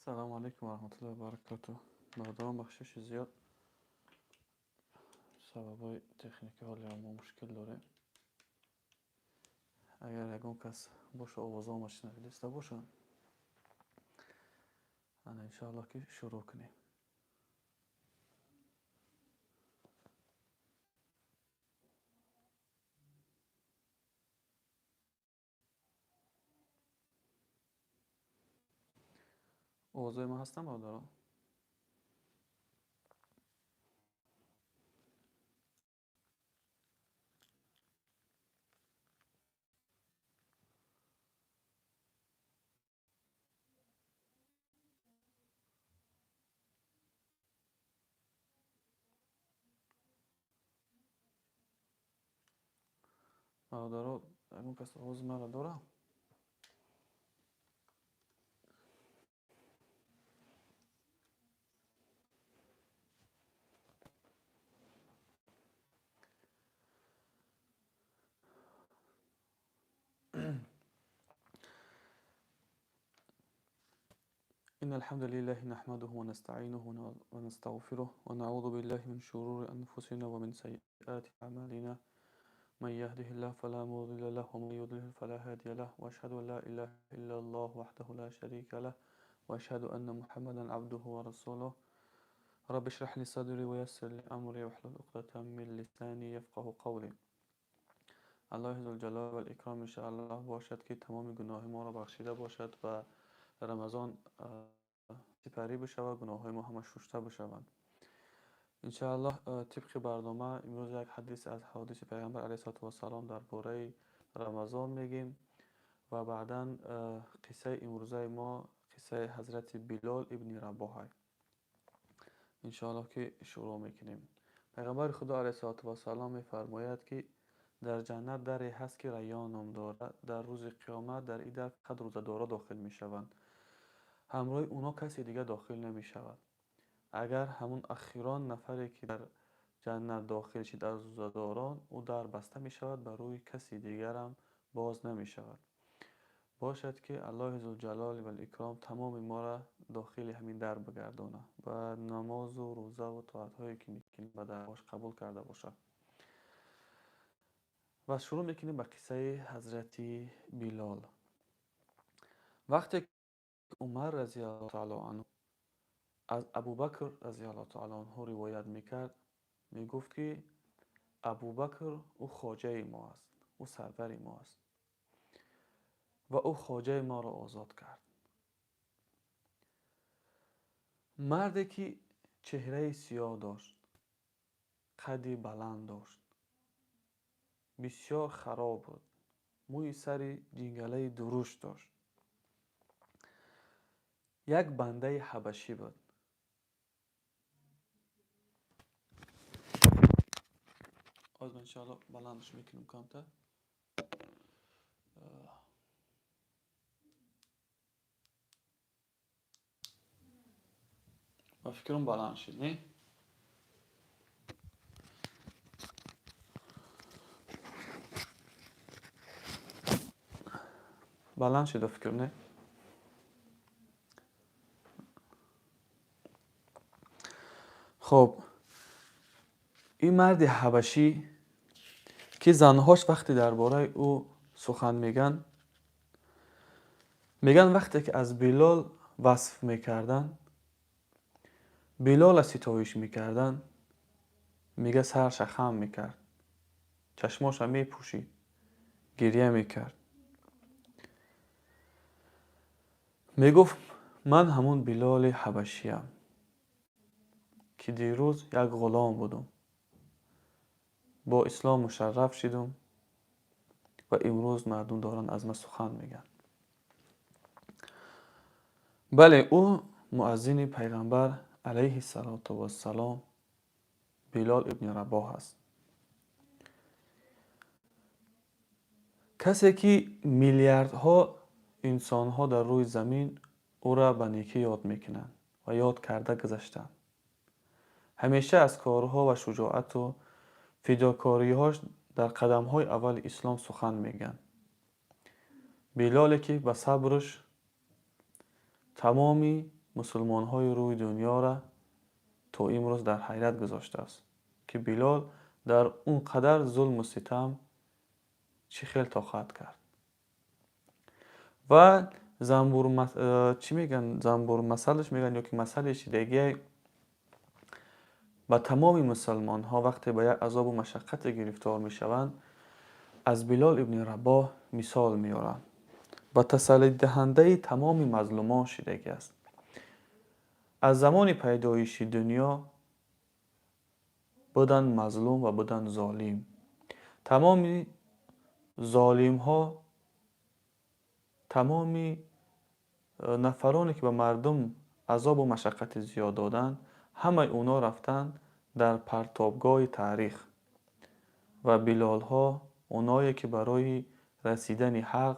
Салому алайкум ва раҳматуллоҳи ва баракотуҳ. Бародарон, бахшиши зиёд, сабабҳои техникӣ ҳоле мо мушкил дорем. Агар ягон кас боша, овозҳоама шунавидаиста бошанд, ана иншоаллоҳ ки шурӯъ кунем. Овозҳои ман ҳастанд, бародарон? Бародаро, ягон кас овози маро дорад? إن الحمد لله نحمده ونستعينه ونستغفره ونعوذ بالله من شرور أنفسنا ومن سيئات أعمالنا، من يهده الله فلا مضل له ومن يضلل فلا هادي له، وأشهد أن لا إله إلا الله وحده لا شريك له، وأشهد أن محمدا عبده ورسوله. رب اشرح لي صدري ويسر لي أمري واحلل عقدة من لساني يفقه قولي. Аллоҳи зулҷалол вал икром иншааллоҳ бошад ки тамоми гуноҳи моро бахшида бошад ва Рамазон сипарӣ бишавад, гуноҳҳои мо ҳама шушта бишаванд. Иншааллоҳ, тибқи барнома имрӯз як ҳадис аз ҳодиси Пайғамбар алайҳиссалоту вассалом дар бораи Рамазон мегем ва баъдан қиссаи имрӯзаи мо қиссаи ҳазрати Билол ибни Рабоҳай. Иншааллоҳ ки шурӯъ мекунем. Пайғамбари Худо алайҳиссалоту вассалом мефармояд ки дар ҷаннат даре ҳаст ки Райён ном дорад. Дар рӯзи қиёмат дар ин дар фақат рӯзадорон дохил мешаванд. Ҳамроҳи онҳо касе дига дохил намешавад. Агар ҳамун ахирон нафаре ки дар ҷаннат дохил шид аз рӯзадорон, ӯ дар баста мешавад, ба рӯи каси дигарам боз намешавад. Бошад ки Аллоҳи зулҷалол вал икром тамоми моро дохили ҳамин дар бигардонад ва намозу рӯзаву тоатҳое ки мекунем ба даргоҳаш қабул карда бошад. Ва шурӯъ мекунем ба қиссаи ҳазрати Билол. Вақте Умар разиаллоҳу таало анҳу аз Абубакр разиаллоҳу таало анҳу ривоят мекард, мегуфт ки Абубакр ӯ хоҷаи мо аст, ӯ сарвари мо аст ва ӯ хоҷаи моро озод кард. Марде ки чеҳраи сиёҳ дошт, қадди баланд дошт, бисёр хароб буд, мӯи сари ҷингалаи дурушт дошт. Як бандаи ҳабашӣ буд. Ҳозир ман иншоаллоҳ баландш мекунам камтар. Ба фикрам баланд шуд, не? Баланд шуд, ба фикрам, не? Хоб, ин марди ҳабашӣ ки занҳош вақте дар бораи ӯ сухан мегӯянд, мегӯянд вақте ки аз Билол васф мекарданд, Билола ситоиш мекарданд, мега сарша хам мекард, чашмоша мепӯшид, гирья мекард. Мегуфт: ман ҳамун Билоли ҳабашиям ки дирӯз як ғулом будум, бо ислом мушарраф шидум ва имрӯз мардум доранд аз ман сухан мегӯянд. Бале, ӯ муаззини Пайғамбар алайҳи салоту вассалом Билол ибни Рабоҳ аст. Касе ки миллиардҳо инсонҳо дар рӯи замин ӯра ба некӣ ёд мекунанд ва ёд карда гузаштанд. Ҳамеша аз корҳо ва шуҷоату фидокориҳош дар қадамҳои аввали ислом сухан мегӯянд. Билоле ки ба сабрш тамоми Мусулмонҳои рӯи дунёро то имрӯз дар ҳайрат гузоштааст, ки Билол дар он қадар зулму ситам чӣ хел тоқат кард. Ва занбур чӣ мегӯянд, занбурмасалаш мегӯянд ё ки масъалаи шидагие ба тамоми мусулмонҳо вақте ба як азобу машаққате гирифтор мешаванд, аз Билол ибни Рабоҳ мисол меоранд ва тасаллидиҳандаи тамоми мазлумон шидагӣ аст. Аз замони пайдоиши дунё буданд мазлум ва буданд золим. Тамоми золимҳо, тамоми нафароне ки ба мардум азобу машаққати зиёд доданд, ҳамаи онҳо рафтанд дар партобгоҳи таърих ва Билолҳо, оное ки барои расидани ҳақ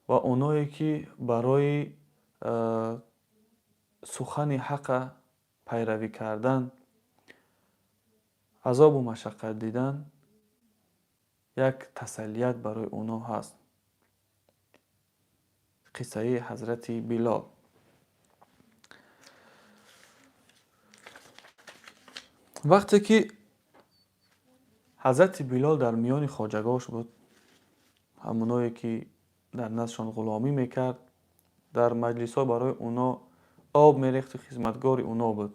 ва оное ки барои сухани ҳақа пайравӣ кардан, азобу машаққат дидан, як тасаллият барои онҳо ҳаст. Қиссаи ҳазрати Билол. Вақте ки ҳазрати Билол дар миёни хоҷагош буд, ҳамоное ки дар наздшон ғуломӣ мекард, дар маҷлисҳо барои онҳо об мерехту хизматгори онҳо буд.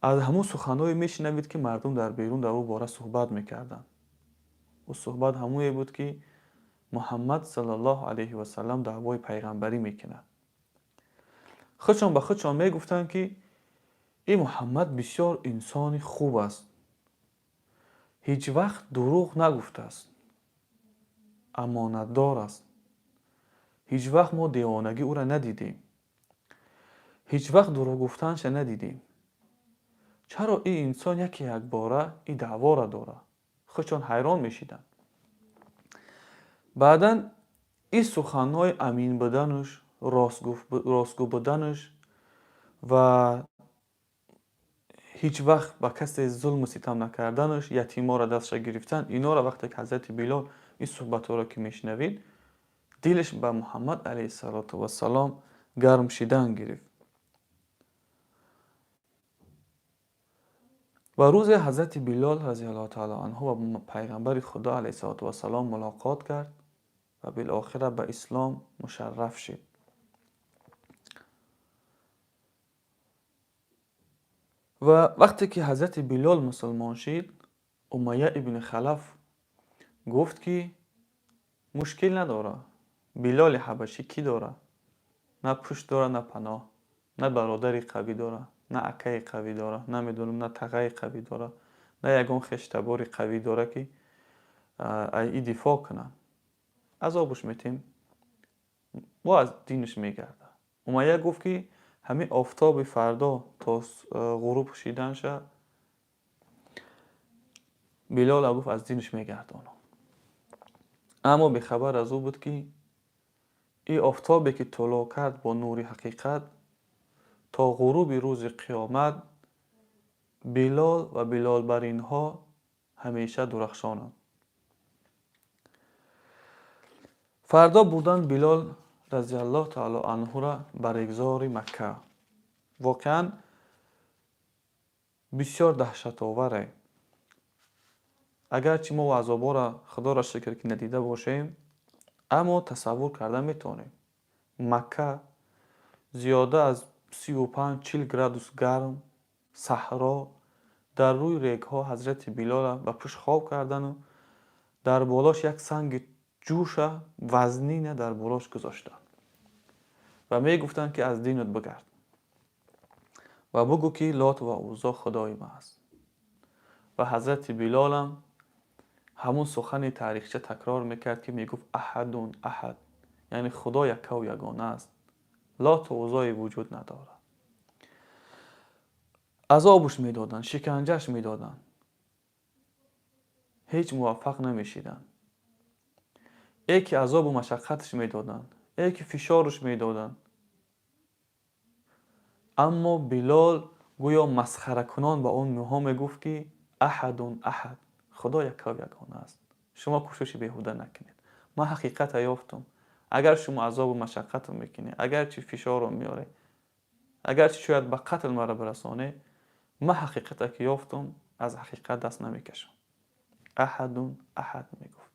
Аз ҳамон суханҳое мешунавид, ки мардум дар берун дар ӯ бора суҳбат мекарданд. Ӯ суҳбат ҳамое буд, ки Муҳаммад саллаллоҳу алайҳи васаллам даъвои пайғамбарӣ мекунад. Худшон ба худшон мегуфтанд, ки ин Муҳаммад бисёр инсони хуб аст, ҳеҷ вақт дурӯғ нагуфтааст, амонатдор аст, ҳеҷ вақт мо девонагӣ ӯро надидем, ҳеҷ вақт дурӯғ гуфтанша надидем. Чаро ин инсон яке якбора ин даъворо дорад? Худшон ҳайрон мешиданд. Баъдан ин суханҳои амин буданаш, ростгӯ буданаш ва ҳеҷ вақт ба касе зулму ситам накарданаш, ятиморо дастша гирифтан, инора вақте ки ҳазрати Билол ин суҳбатҳоро ки мешунавид, дилаш ба Муҳаммад алайҳиссалоту вассалом гарм шидан гирифт. Ва рӯзе ҳазрати Билол разияллоҳу таала анҳу ба пайғамбари Худо алайҳиссалоту вассалом мулоқот кард ва билохира ба ислом мушарраф шид. Ва вақте ки ҳазрати Билол мусулмон шид, Умайя ибни Халаф гуфт, ки мушкил надора, Билоли ҳабашӣ кӣ дора? На пушт дора, на паноҳ, на бародари қавӣ дора, на акаи қавӣ дора, намедонам, на тағаи қавӣ дора, на ягон хештабори қавӣ дора, ки ай дифоъ кунад. Азобуш метем, бо аз динаш мегардад. Умайя гуфт, ки ҳамин офтоби фардо то ғуруб шиданша Билола гуфт аз динаш мегардонам. Аммо бехабар аз ӯ буд, ки ин офтобе ки тулӯъ кард бо нури ҳақиқат, то ғуруби рӯзи қиёмат Билол ва билолбаринҳо ҳамеша дурахшонанд. Фардо бурданд Билол разияллоҳу таало анҳура ба регзори Макка. Воқеан бисёр даҳшатоваре. Агарчи мо азобҳоро Худоро шукр ки надида бошем, аммо тасаввур карда метавонем. Макка зиёда аз 35-40 градус гарм, саҳро, дар рӯи регҳо ҳазрати Билола ба пушт хоб кардану дар болош як санги ҷӯша вазнина дар болош гузоштанд ва мегуфтанд, ки аз динат бигард ва бугӯ, ки Лот ва Уззо худои ма аст. Ва ҳазрати Билолам ҳамун сухани таърихча такрор мекард, ки мегуфт: аҳадун аҳад, яъне Худо яккаву ягона аст, Лоту Уззое вуҷуд надорад. Азобуш медоданд, шиканҷаш медоданд, ҳеҷ муваффақ намешиданд. Э ки азобу машаққатш медоданд, э ки фишоруш медоданд, аммо Билол гӯё масхаракунон ба он мӯҳо мегуфт, ки аҳадун аҳад, Худо яккаву ягона аст, шумо кӯшиши беҳуда накунед, ман ҳақиқата ёфтам. Агар шумо азобу машаққатро мекунед, агарчи фишорро меоред, агарчи шояд ба қатл маро бирасонед, ман ҳақиқате ки ёфтам, аз ҳақиқат даст намекашам. Аҳадун аҳад мегуфт.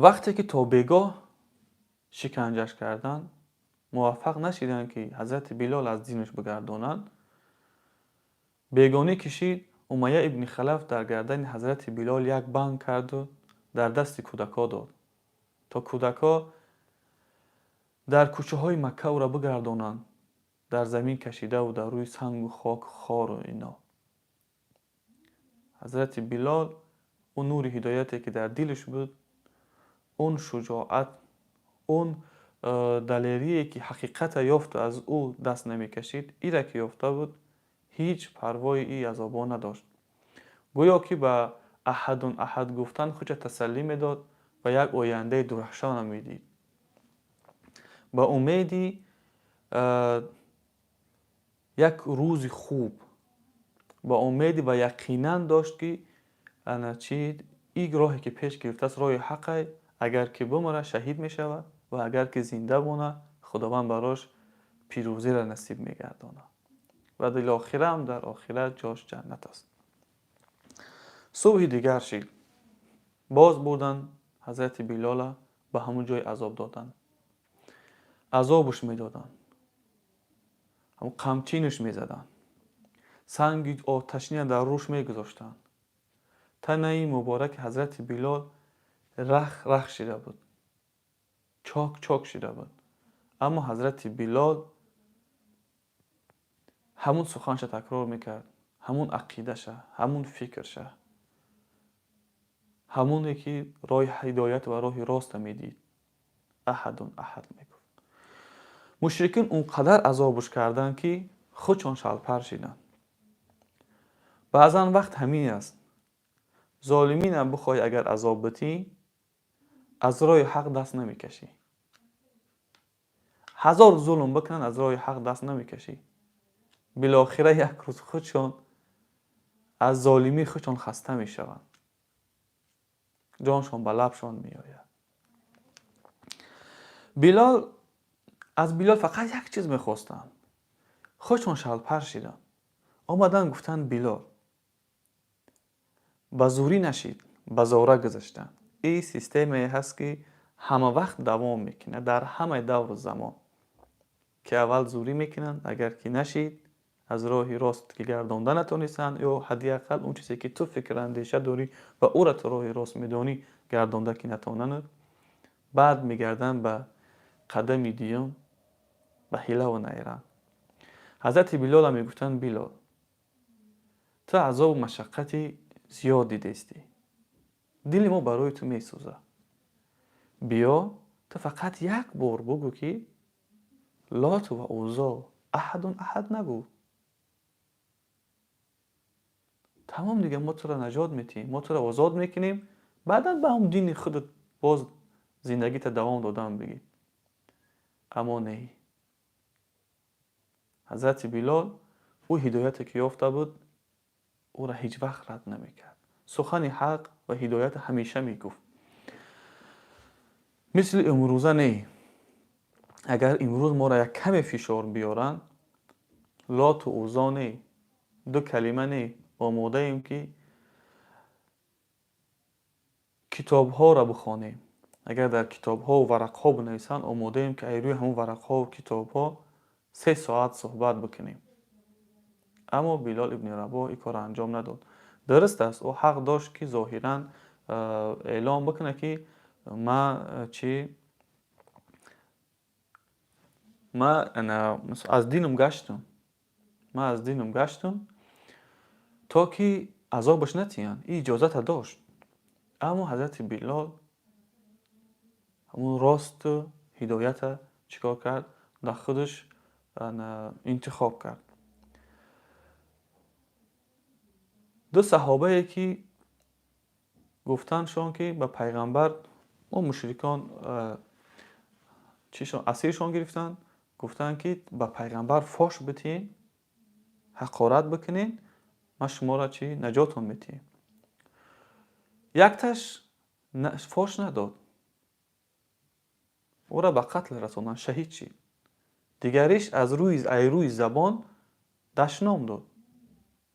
Вақте ки то бегоҳ шиканҷаш карданд, муваффақ нашиданд, ки ҳазрати Билол аз динаш бигардонанд. Бегонӣ кишид, Умайя ибни Халаф дар гардани ҳазрати Билол як банд карду дар дасти кӯдакҳо дод, то кӯдакҳо дар кӯчаҳои Макка ӯро бигардонанд, дар замин кашидаву дар рӯи сангу хок, хору ино. Ҳазрати Билол ӯ нури ҳидояте, ки дар дилаш буд, он шуҷоат, он далерие, ки ҳақиқата ёфту аз ӯ даст намекашид, ира ки ёфта буд, ҳеҷ парвои и азобҳо надошт. Гӯё ки ба аҳадун аҳад гуфтан худша тасаллӣ медод ва як ояндаи дурахшонро медид. Ба умеди як рӯзи хуб, ба умеди ва яқинан дошт, ки ана чи ин роҳе, ки пеш гирифтааст, роҳи ҳақай. Агар ки бимирад, шаҳид мешавад ва агар ки зинда монад, Худованд барош пирӯзиро насиб мегардонад ва билохира ҳам дар охират ҷош ҷаннат аст. Субҳи дигар шид, боз бурданд ҳазрати Билола ба ҳамун ҷои азоб додан. Азобуш медоданд, ҳамун қамчинаш мезаданд, санги оташина дар рӯш мегузоштанд. Танаи мубораки ҳазрати Билол рах рах шида буд, чок чок шида буд, аммо ҳазрати Билол ҳамун суханша такрор мекард, ҳамун ақидаша, ҳамун фикрша, ҳамоне ки роҳи ҳидоят ва роҳи роста медид. Аҳадун аҳад мегуфт. Мушрикин он қадар азобуш карданд, ки худшон шалпар шиданд. Баъзан вақт ҳамин аст: золиминам бихоҳӣ агар азоб битӣ, аз роҳи ҳақ даст намекашӣ. Ҳазор зулм бикунанд, аз роҳи ҳақ даст намекашӣ. Билохира як рӯз худшон аз золимии худшон хаста мешаванд, ҷоншон ба лабшон меояд. Билол, аз Билол фақат як чиз мехостанд. Худшон шалпар шиданд, омаданд, гуфтанд: «Билол, ба зурӣ нашид, ба зора гузаштанд». Ин системае ҳаст, ки ҳама вақт давом мекунад дар ҳамаи давру замон, ки аввал зурӣ мекунанд, агар ки нашид, аз роҳи рост ки гардонда натонистанд ё ҳадди ақал он чизе, ки ту фикр андеша дорӣ ва ӯра ту роҳи рост медонӣ, гардонда ки натонанд, баъд мегарданд ба қадами дуюм, ба ҳилаву найранг. Ҳазрати Билола мегуфтанд: «Билол, ту азобу машаққати зиёд дидестӣ, дили мо барои ту месӯзад. Биё, ту фақат як бор бугӯ, ки Лот ва Уззо аҳадун аҳад нагӯ, тамом, дига мо туро наҷот метиҳем, мо туро озод мекунем, баъдан ба ҳам дини худат боз зиндагита давом додан бигир». Аммо не, ҳазрати Билол ӯ ҳидояте, ки ёфта буд, ӯро ҳеҷ вақт рад намекард. Сухани ҳақ ва ҳидоята ҳамеша мегуфт. Мисли имрӯза не. Агар имрӯз моро як каме фишор биёранд, Лоту Уззо не, ду калима не, омодаем, ки китобҳоро бихонем. Агар дар китобҳову варақҳо бинависанд, омодаем, ки аз рӯи ҳамон варақҳову китобҳо 3 соат суҳбат бикунем. Аммо Билол ибни Рабоҳ ин корро анҷом надод. Дуруст аст, ӯ ҳақ дошт, ки зоҳиран эълон бикунад, ки ман чи ман аз динам гаштам, ман аз динам гаштам, то ки азобаш натиҳанд. Ин иҷозата дошт, аммо ҳазрати Билол ҳамун росту ҳидоята чӣ кор кард? Дар худаш интихоб кард. Ду саҳобае, ки гуфтандшон, ки ба пайғамбар мо мушрикон чишон асиршон гирифтанд, гуфтанд, ки ба пайғамбар фош битиҳен, ҳақорат бикунен, ман шуморо чӣ наҷотон метиҳем. Якташ фош надод. Ӯро ба қатл расонданд, шаҳид шид. Дигариш аз рӯи забон дашном дод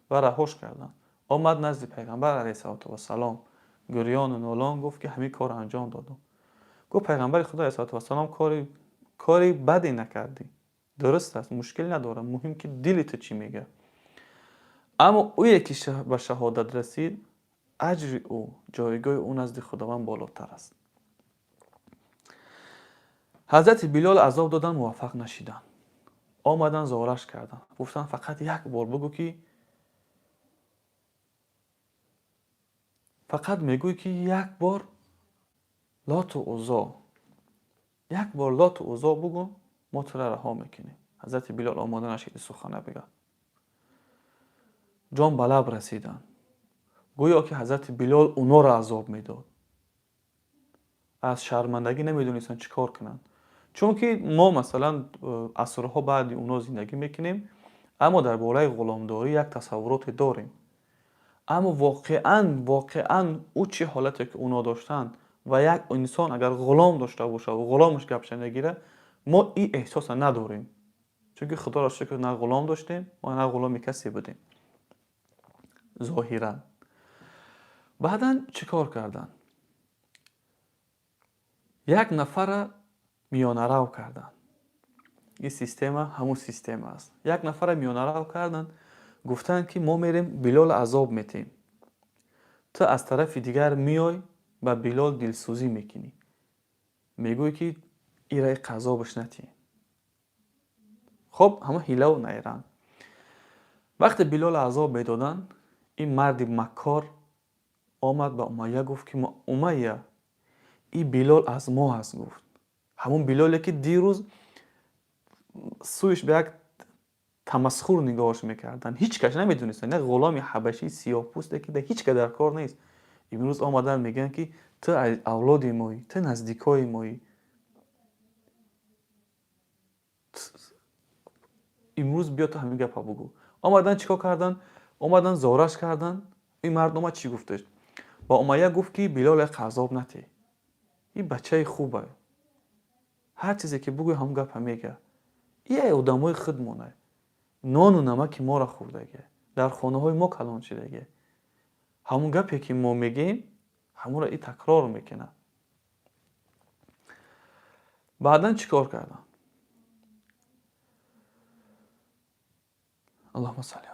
ва раҳош карданд. Омад назди Пайғамбар алайҳиссалоту вассалом, гирёну нолон гуфт, ки ҳамин корро анҷом додам. Гуфт Пайғамбари Худо алайҳиссалоту вассалом: кори баде накардӣ, дуруст аст, мушкил надорад, муҳим ки дили ту чӣ мегӯяд. Аммо ӯе ки ба шаҳодат расид, аҷри ӯ, ҷойгоҳи ӯ назди Худованд болотар аст. Ҳазрати Билол азоб додан, муваффақ нашиданд. Омадан, зораш карданд, гуфтанд: фақат як бор бугӯ, ки фақат мегӯй, ки як бор Лоту Уззо, як бор Лоту Уззо бугӯ, мо тура раҳо мекунем. Ҳазрати Билол омода нашид сухана бигӯяд. Ҷон ба лаб расиданд, гӯё ки ҳазрати Билол унора азоб медод. Аз шармандагӣ намедонистанд, чӣ кор кунанд, чунки мо, масалан, асрҳо баъди уно зиндагӣ мекунем, аммо дар бораи ғуломдорӣ як тасаввуроте дорем. Аммо воқеан ӯ чӣ ҳолате ки уно доштанд ва як инсон агар ғулом дошта бошад ва ғуломаш гапша нагирад, мо ин эҳсоса надорем, чунки, Худоро шукр, на ғулом доштем ва на ғуломи касе будем зоҳиран. Баъдан чӣ кор карданд? Як нафара миёнарав карданд. Ин система ҳамун система аст. Як нафара миёнарав карданд, гуфтанд, ки мо мерем, Билол азоб метиҳем, ту аз тарафи дигар меой, ба Билол дилсӯзӣ мекунӣ, мегӯӣ, ки ира азобаш натиҳем. Хоб, ҳама ҳилаву найранг. Вақте Билол азоб медоданд, ин марди маккор омад, ба Умайя гуфт, ки Умайя, ин Билол аз мо аст. Гуфт: ҳамун Билоле ки дирӯз сӯиш ба як тамасхур нигоҳш мекарданд, ҳеҷ кас намедонистанд, як ғуломи ҳабашии сиёҳпӯсте, ки дар ҳеҷ ка дар кор нест, имрӯз омаданд, мегӯянд, ки ту авлоди моӣ, ту наздикои моӣ, имрӯз биё, ту ҳамин гапа бугӯ. Омаданд, чӣ кор карданд? Омаданд, зораш карданд. Ин мард омад, чӣ гуфташ? Ба Умайя гуфт, ки Билол як азоб натеҳ, ин бачаи хубе, ҳар чизе ки бугӯй, ҳамон гапа мегӯяд. Ин одамои худмона, нону намаки моро хӯрдагия, дар хонаҳои мо калон шидагия, ҳамон гапе ки мо мегӯем, ҳамонро и такрор мекунад. Баъдан чӣ кор кардам? Аллоҳума салли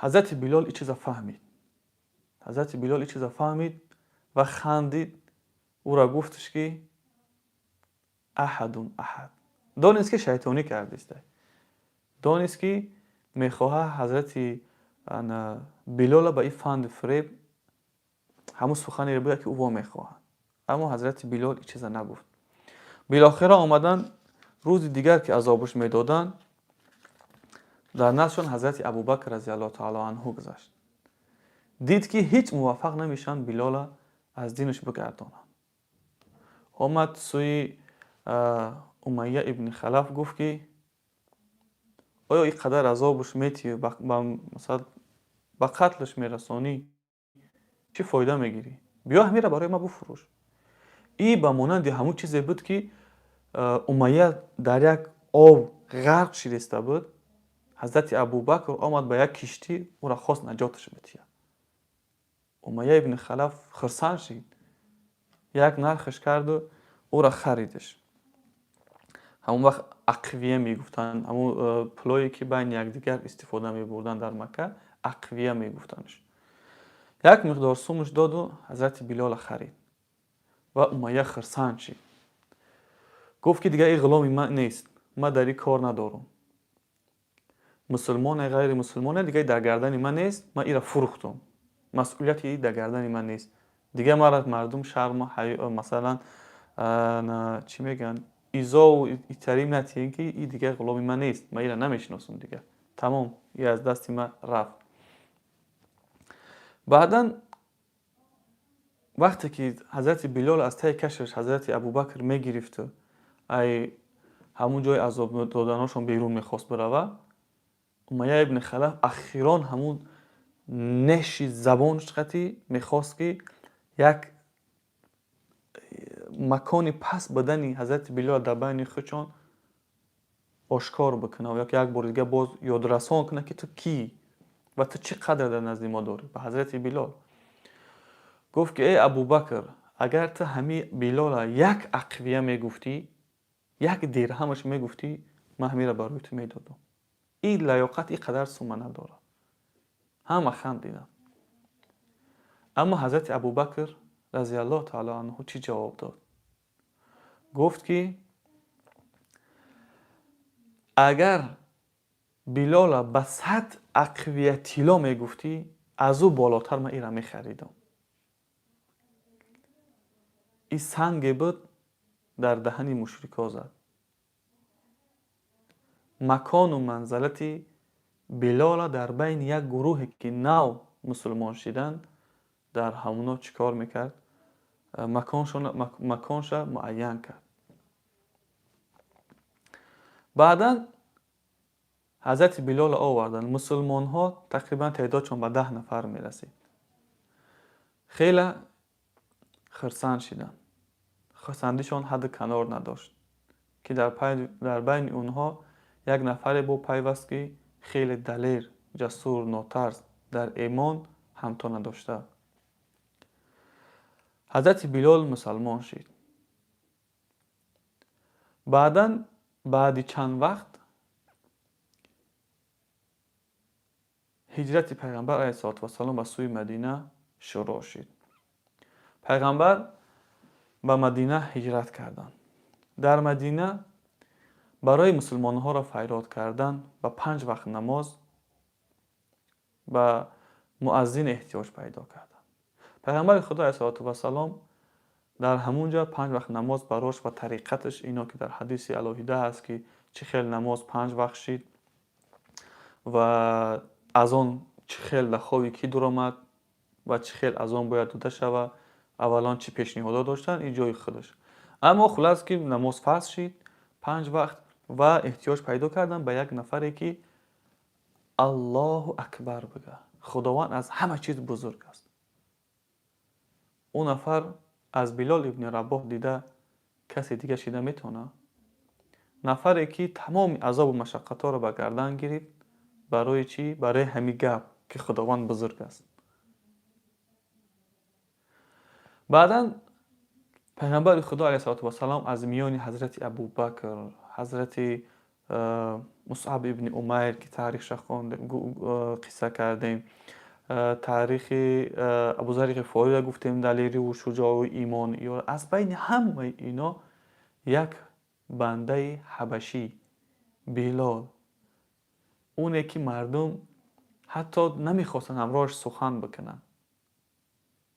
ҳазрати Билол ин чиза фаҳмид. Ҳазрати Билол ин чиза фаҳмид ва хандид. Ӯра гуфтш, ки аҳадун аҳад. Донист, ки шайтонӣ кардиста, донист, ки мехоҳад ҳазрати Билола ба ин фанду фиреб ҳамун суханеро бигӯяд, ки ӯ во мехоҳад. Аммо ҳазрати Билол ин чиза нагуфт. Билохира омаданд, рӯзи дигар ки азобаш медоданд, дар наздшон ҳазрати Абубакр разиаллоҳу таало анҳу гузашт. Дид, ки ҳеҷ муваффақ намешаванд Билола аз динаш бигардонанд. Омад сӯи Умайя ибни Халаф, гуфт, ки оё ин қадар азобаш метиҳӣ, масалан, ба қатлаш мерасонӣ, чӣ фоида мегирӣ? Биё, ҳамира барои ман буфурӯш. И ба монанди ҳамун чизе буд, ки Умайя дар як об ғарқ шириста буд, ҳазрати Абубакр омад, ба як киштӣ ӯра хост наҷоташ бидиҳад. Умайя ибни Халаф хурсанд шид, як нархаш карду ӯра харидаш. Ҳамон вақт ақвия мегуфтанд, ҳамун пулое ки байни якдигар истифода мебурданд дар Макка, ақвия мегуфтандш. Як миқдор сумаш доду ҳазрати Билола харид ва Умайя хурсанд шид, гуфт, ки дигар ин ғуломи ман нест, ман дар ин кор надорам, мусулмоне, ғайри мусулмоне, дигар дар гардани ман нест, ман ира фурӯхтум, масъулияти дар гардани ман нест дигар. Мара мардум шарму, масалан, чӣ мегӯянд, изову итарим натиҳем, ки и дигар ғуломи ман нест, ман ира намешиносам дигар, тамом, и аз дасти ман рафт. Баъдан вақте ки ҳазрати Билол аз таи кашаш ҳазрати Абубакр мегирифту ай ҳамун ҷои азоб доданашон берун мехост бирава, Умайя ибни Халаф ахирон ҳамун неши забонаш қати мехост, ки як Макони паст будани ҳазрати Билол дар байни худшон ошкор бикунад, ё ки як бори дига боз ёдрасон кунад, ки ту кӣ ва ту чӣ қадр дар назди мо дорӣ. Ба ҳазрати Билол гуфт, ки эй Абубакр, агар ту ҳами Билола як ақвия мегуфтӣ, як дирҳамаш мегуфтӣ, ман ҳамира барои ту медодам. Ин лаёқат ин қадар сума надорад. Ҳама хандиданд. Аммо ҳазрати Абубакр разиаллоҳу таала анҳу чӣ ҷавоб дод? Гуфт, ки агар Билола ба 100 ақвия тилло мегуфтӣ, аз ӯ болотар ман ира мехаридам. Ин санге буд, дар даҳани мушрикҳо зад. Макону манзалати Билола дар байни як гурӯҳе, ки нав мусулмон шиданд, дар ҳамоно чӣ кор мекард? Маконша муайян кард. Баъдан ҳазрати Билола оварданд. Мусулмонҳо тақрибан теъдодшон ба 10 нафар мерасид. Хеле хурсанд шиданд. Хурсандишон ҳадду канор надошт, ки дар байни онҳо як нафаре бо пайваст, ки хеле далер, ҷасур, нотарс, дар имон ҳамто надошта. Ҳазрати Билол мусалмон шид. Баъдан, баъди чанд вақт, ҳиҷрати Пайғамбар алайҳиссалоту вассалом ба сӯи Мадина шурӯъ шид. Пайғамбар ба Мадина ҳиҷрат карданд. Дар Мадина барои мусулмонҳоро файрод кардан ба 5 вақт намоз ба муаззин эҳтиёҷ пайдо карданд. Пайғамбари Худо алайҳиссалоту вассалом дар ҳамун ҷо 5 вақт намоз барош ва тариқаташ ино, ки дар ҳадиси алоҳида ҳаст, ки чӣ хел намоз 5 вақт шид ва аз он чӣ хел дахови кӣ дуромад ва чӣ хел аз он бояд дода шавад, аввалон чӣ пешниҳодо доштанд, ин ҷои худаш. Аммо хулас, ки намоз фарз шид 5 вақт ва эҳтиёҷ пайдо карданд ба як нафаре, ки Аллоҳу акбар бигӯяд, Худованд аз ҳама чиз бузург аст. Ӯ нафар аз Билол ибни Рабоҳ дида касе дига шида метавонад? Нафаре, ки тамоми азобу машаққатҳоро ба гардан гирифт. Барои чӣ? Барои ҳамин гап, ки Худованд бузург аст. Баъдан Пайғамбари Худо алайҳиссалоту вассалом аз миёни ҳазрати Абубакр, ҳазрати Мусъаб ибни Умайр, ки таърихша хондем, қисса кардем, таърихи Абузари Ғифориро гуфтем, далериву шуҷоу имон, аз байни ҳамаи ино як бандаи ҳабашӣ, Билол, оне ки мардум ҳатто намехостанд ҳамроҳаш сухан бикунанд,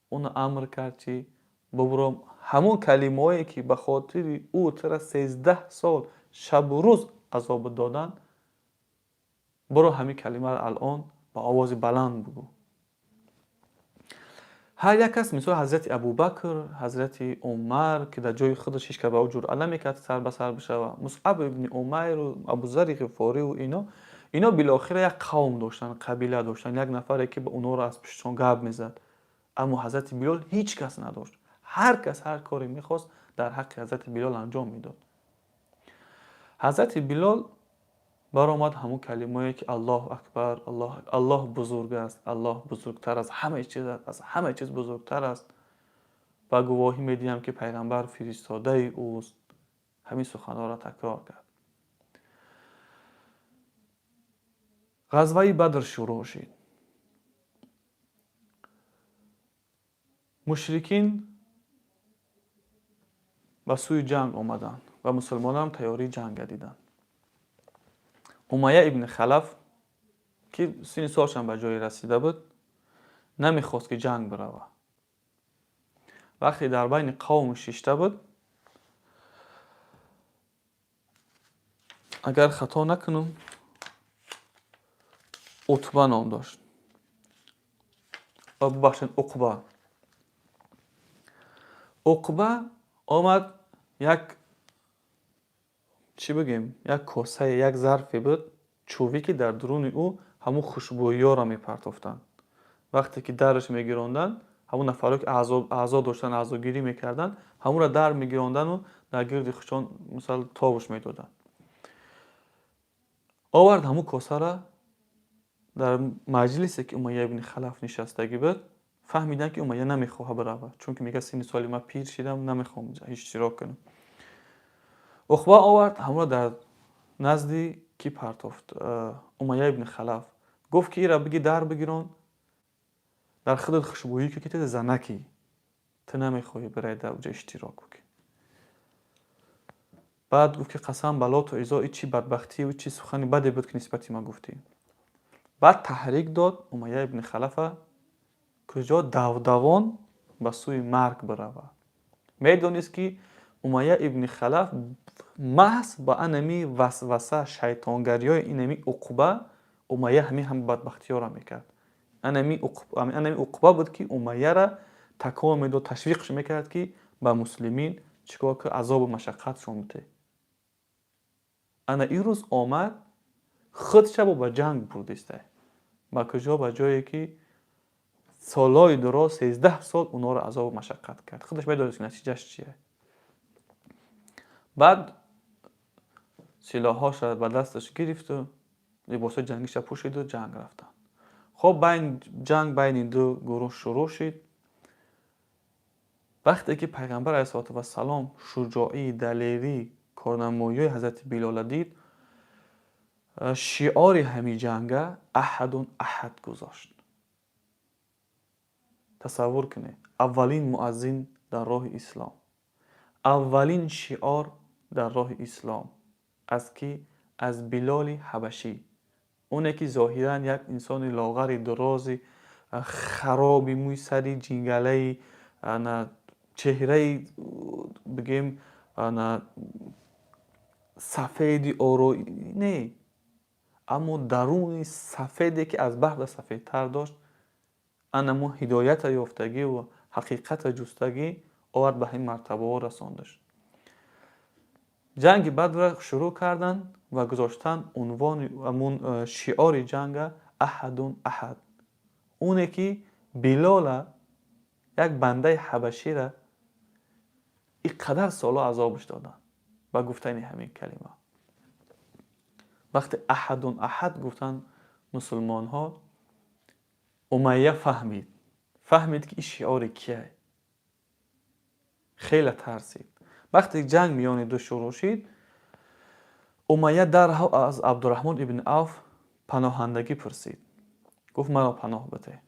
уно амр кард, чи бубуром ҳамон калимаҳое, ки ба хотири ӯ тура 13 сол шабу рӯз азоб доданд, буро ҳамин калимаро алон ба овози баланд бугӯ. Ҳар як кас, мисол ҳазрати Абубакр, ҳазрати Умар, ки дар ҷои худаш ҳеҷ кас ба ӯ ҷуръат намекард сар ба сар бишавад, Мусъаб ибни Умайру Абузари Ғифориву ино билохира як қавм доштанд, қабила доштанд, як нафаре, ки ба онҳоро аз пуштшон гап мезад. Аммо ҳазрати Билол ҳеҷ кас надошт. Ҳар кас ҳар коре мехост, дар ҳаққи ҳазрати Билол анҷом медод. Ҳазрати Билол баромад, ҳамун калимае, ки Аллоҳу акбар, Аллоҳ бузург аст, Аллоҳ бузургтар аз ҳамаи чиз аст, аз ҳамаи чиз бузургтар аст ва гувоҳӣ медиҳам, ки Пайғамбар фиристодаи ӯст. Ҳамин суханҳоро такрор кард. Ғазваи Бадр шурӯъ шид. Мушрикин ба сӯи ҷанг омаданд ва мусулмонам тайёрии ҷанга диданд. Умайя ибни Халаф, ки синни солшам ба ҷое расида буд, намехост, ки ҷанг бирава. Вақте дар байни қавм шишта буд, агар хато накунам, Утба ном дошт, бубахшед, Уқба. Уқба омад, як чӣ бигем, як косае, як зарфе буд чӯбӣ, ки дар дуруни ӯ ҳамун хушбӯиёро мепартофтанд. Вақте ки дараш мегиронданд, Ҳамун нафаро, ки аъзо доштан, аъзогирӣ мекарданд, ҳамонро дар мегирондану дар гирди худшон мисал тобуш медоданд. Овард ҳамун косара дар маҷлисе, ки Умайя ибни Халаф нишастагӣ буд. Фаҳмиданд, ки Умайя намехоҳад биравад, чунки мегӯяд: «Синни соли ман пир шидам, намехоҳам иштирок кунам». Уқба овард, ҳамонро дар назди кӣ партофт? Умайя ибни Халаф. Гуфт, ки ира биги, дар бигирон, дар худат хушбӯӣ, ки ту занакӣ, ту намехоҳӣ бирай, дар уҷа иштирок кунӣ. Баъд гуфт, ки қасам ба Лоту Иззо, и чӣ бадбахтию чӣ сухани баде буд, ки нисбати ман гуфтӣ. Баъд таҳрик дод Умайя ибни Халафа, куҷо давдавон ба сӯи марг биравад. Медонист, ки Умайя ибни Халаф маҳз ба анами васваса, шайтонгариҳои инами Уқба, Умайя ҳамин ҳама бадбахтиёро мекард. Анами Уқба буд, ки Умайяра такон медод, ташвиқш мекард, ки ба муслимин чӣ кор ки азобу машаққатшон бите. Ана ин рӯз омад, худша бо ба ҷанг бурдистай. Ба куҷо? Ба ҷое, ки солҳои дуроз, 13 сол онҳоро азобу машаққат кард. Худаш медонист, ки натиҷааш чие. Баъд силоҳҳоша ба дасташ гирифту либосҳои ҷангиша пӯшиду ҷанг рафтанд. Хоб, ҷанг байни ду гурӯҳ шурӯъ шид. Вақте ки Пайғамбар алайҳиссалоту вассалом шуҷоӣ, далерӣ, корнамоиҳои ҳазрати Билола дид, шиори ҳамин ҷанга «Аҳадун аҳад» гузошт. Тасаввур кунед, аввалин муаззин дар роҳи ислом, аввалин шиор дар роҳи ислом аз ки? Аз Билоли ҳабашӣ, оне ки зоҳиран як инсони лоғари, дурози, хароби, мӯи сари ҷингалаи, чеҳраи, бигем, сафеди ороӣ не, аммо даруни сафеде, ки аз барфа сафедтар дошт. Анамо ҳидоята ёфтагиву ҳақиқата ҷустагӣ овард, ба ҳамин мартабаҳо расондаш. Ҷанги Бадрро шурӯъ карданд ва гузоштанд унвони ҳамун шиори ҷанга «Аҳадун аҳад». Оне ки Билола, як бандаи ҳабашира, ин қадар солҳо азобаш доданд ба гуфтани ҳамин калима. Вақте «Аҳадун аҳад» гуфтанд мусулмонҳо, Умайя фаҳмид, ки ин шиори кияй. Хеле тарсид. Вақте ҷанг миёни ду шурӯъ шид, Умайя дарҳол аз Абдураҳмон ибни Авф паноҳандагӣ пурсид. Гуфт: «Маро паноҳ бидеҳ».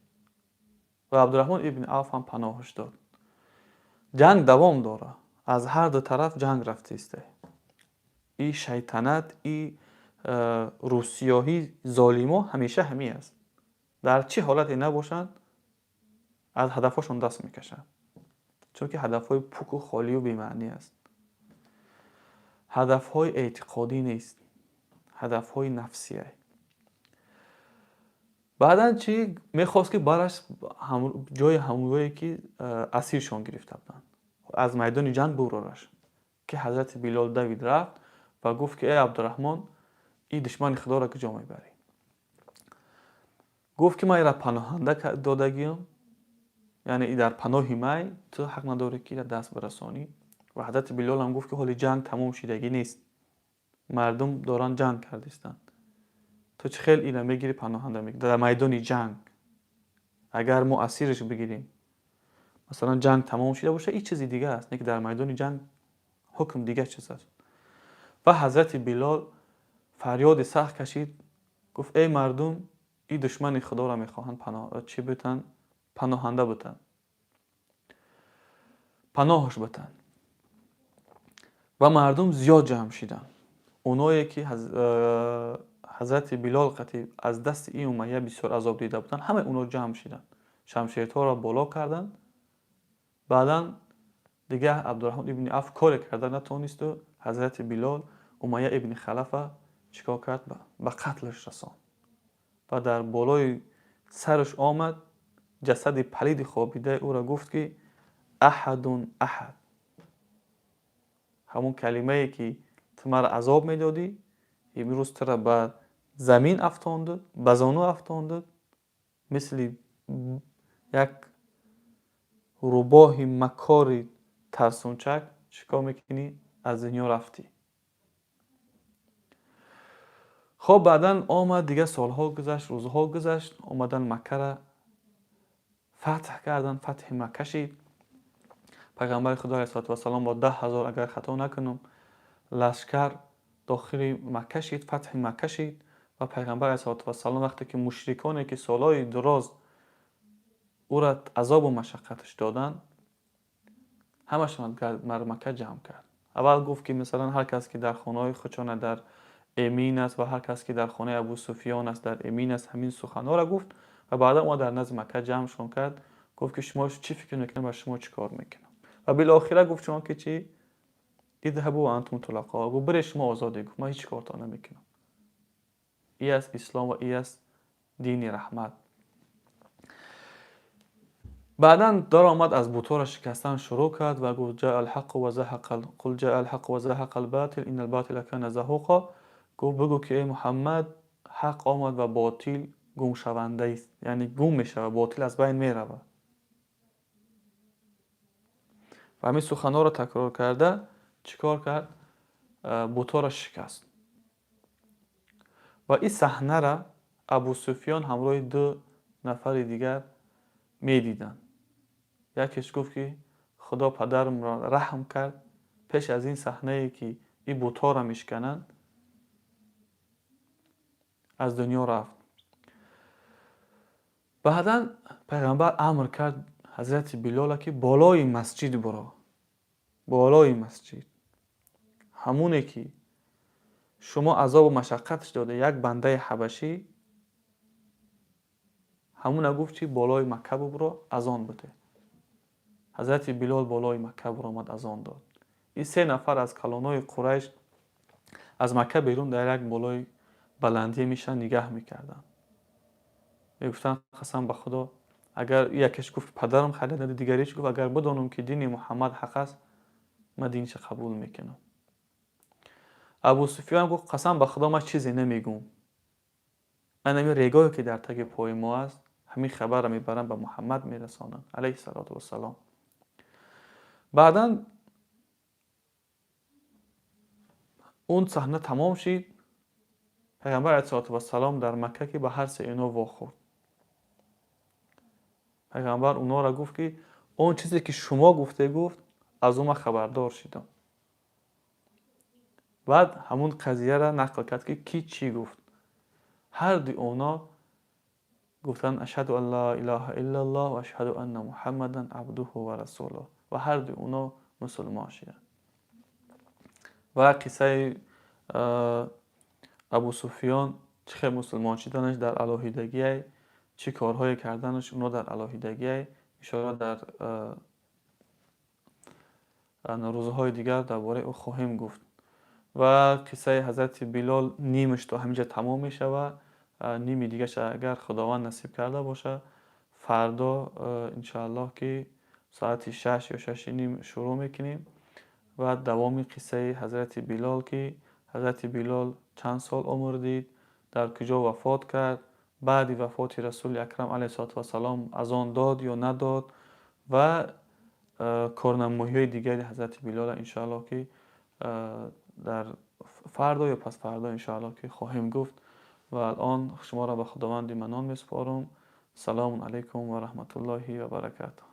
Ва Абдураҳмон ибни Авф ҳам паноҳаш дод. Ҷанг давом дорад, аз ҳар ду тараф ҷанг рафтисте. И шайтанат, и рӯсиёҳӣ золимо ҳамеша ҳамин аст. Дар чӣ ҳолате набошанд, аз ҳадафҳошон даст мекашанд, чунки ҳадафҳои пуку холию бемаънӣ аст, ҳадафҳои эътиқодӣ нест, ҳадафҳои нафсия. Баъдан чӣ мехост, ки бараш ҷои ҳамое, ки асиршон гирифта буданд, аз майдони ҷанг бурораш, ки ҳазрати Билол давид, рафт ва гуфт, ки эй Абдураҳмон, ин душмани худоро куҷо мебарӣ? Гуфт, ки ман ира паноҳанда додагиам, яъне и дар паноҳи май, ту ҳақ надорӣ, ки ира даст бирасонӣ. Ва ҳазрати Билолам гуфт, ки ҳоли ҷанг тамом шидагӣ нест, мардум доранд ҷанг кардистанд, ту чӣ хел ира мегирӣ, паноҳанда мегирӣ дар майдони ҷанг? Агар мо асираш бигирем, масалан, ҷанг тамом шида бошад, ин чизи дига аст, не ки дар майдони ҷанг ҳукм дига чиз аст. Ва ҳазрати Билол фарёди сахт кашид, гуфт: «Эй мардум, ин душмани худоро мехоҳанд чӣ битанд? Паноҳанда битанд, паноҳаш битанд». Ва мардум зиёд ҷамъ шиданд. Оное ки ҳазрати Билол қатӣ аз дасти ин Умайя бисёр азоб дида буданд, ҳамаи онҳо ҷамъ шиданд, шамшерҳоро боло карданд. Баъдан дигар Абдураҳмон ибни Авф коре карда натонисту ҳазрати Билол Умайя ибни Халафа чӣ кор кард? Ба қатлаш расонд ва дар болои сараш омад, ҷасади палиди хобидаи ӯро гуфт, ки «Аҳадун аҳад», ҳамон калимае, ки ту маро азоб медодӣ, имрӯз туро ба замин афтонду, ба зону афтонду, мисли як рӯбоҳи макори тарсунчак чикор мекунӣ? Аз дунё рафтӣ. Хоб баъдан омад, дигар солҳо гузашт, рӯзҳо гузашт, омадан Маккара фатҳ кардан, фатҳи Макка шид. Пайғамбари Худо алайҳиссалоту вассалом бо 10 000, агар хато накунам, лашкар дохили Макка шид, фатҳи Макка шид ва Пайғамбар алайҳиссалоту вассалом вақте ки мушриконе ки солҳои дуроз ӯра азобу машаққаташ доданд, ҳамашон дар Макка ҷамъ кард. Аввал гуфт ки масалан ҳар кас ки дар хонаҳои худшона дар эмин аст ва ҳар кас ки дар хонаи Абу Суфиён аст дар эмин аст, ҳамин суханҳоро гуфт ва баъдан ӯ дар назди Макка ҷамъшон кард, гуфт ки шумо чӣ фикр мекунед, ба шумо чӣ кор мекунам? Ва билохира гуфт шумо ки чӣ? Идҳабу ва антум тулақо. Гуфт бире шумо озодӣ. Гуфт ман ҳеҷ кортон намекунам. И аст ислом ва и аст дини раҳмат. Баъдан даромад аз бутҳоро шикастан шурӯъ кард ва гуфт ҷаа алҳаққу ва заҳақа қул ҷаа алҳаққу ва заҳақа алботил инна алботила кана заҳуқа. Гуфт бигӯ ки эй Муҳаммад, ҳақ омад ва ботил гумшавандаист, яъне гум мешавад, ботил аз байн меравад. Ва ҳамин суханҳоро такрор карда чӣ кор кард? Бутҳоро шикаст. Ва ин саҳнара Абу Суфиён ҳамроҳи ду нафари дигар медиданд. Якеш гуфт ки Худо падарамро раҳм кард, пеш аз ин саҳнае ки ин бутҳоро мешикананд аз дунё рафт. Баъдан Пайғамбар амр кард ҳазрати Билола ки болои масҷид буро, болои масҷид, ҳамоне ки шумо азобу машаққатш дода, як бандаи ҳабашӣ, ҳамуна гуфт чи болои Макка бубуро, азон буде. Ҳазрати Билол болои Макка буромад, азон дод. Ин се нафар аз калонои Қурайш аз Макка берун дар як болои баландие мешан нигаҳ мекарданд. Мегуфтанд қасам ба Худо, агар якеш гуфт падарам халид нади, дигариш гуфт агар бидонам ки дини Муҳаммад ҳақ аст, ман динша қабул мекунам. Абу Суфиён гуфт қасам ба Худо, ман чизе намегӯм. Ман ҳамин регоҳе ки дар таги пои мо аст, ҳамин хабарро мебарам ба Муҳаммад мерасонам алайҳи салоту вассалом. Баъдан он саҳна тамом шид. Пайғамбар алайҳи салоту вассалом дар Макка ки ба ҳар се ино вохӯрд. Пайғамбар онҳоро гуфт ки он чизе ки шумо гуфте, гуфт аз он ман хабардор шидам. Баъд ҳамун қазияро нақл кард ки кӣ чӣ гуфт. Ҳар дуи онҳо гуфтанд ашҳаду ан ла илаҳа иллаллоҳ ва ашҳаду анна муҳаммадан абдуҳу ва расулуҳ, ва ҳар дуи онҳо мусулмон шиданд. Ва қиссаи Абу Суфиён чӣ хел мусулмон шиданаш дар алоҳидагиай, чӣ корҳое карданаш онҳо дар алоҳидагиай, иншоалло дар рӯзҳои дигар дар бораи ӯ хоҳем гуфт. Ва қиссаи ҳазрати Билол нимаш то ҳаминҷа тамом мешавад, ними дигараш агар Худованд насиб карда бошад, фардо иншоаллоҳ ки соати 6 ё 6:30 шурӯъ мекунем ва давоми қиссаи ҳазрати Билол, ки ҳазрати Билол чанд сол умр дид, дар куҷо вафот кард, баъди вафоти Расули Акрам алайҳиссалоту вассалом азон дод ё надод ва корнамоиҳои дигари ҳазрати Билола иншоаллоҳ ки дар фардо ё пасфардо иншоаллоҳ ки хоҳем гуфт. Ва алон шуморо ба Худованди Манон месупорам. Салому алайкум ва раҳматуллоҳи ва баракатуҳ.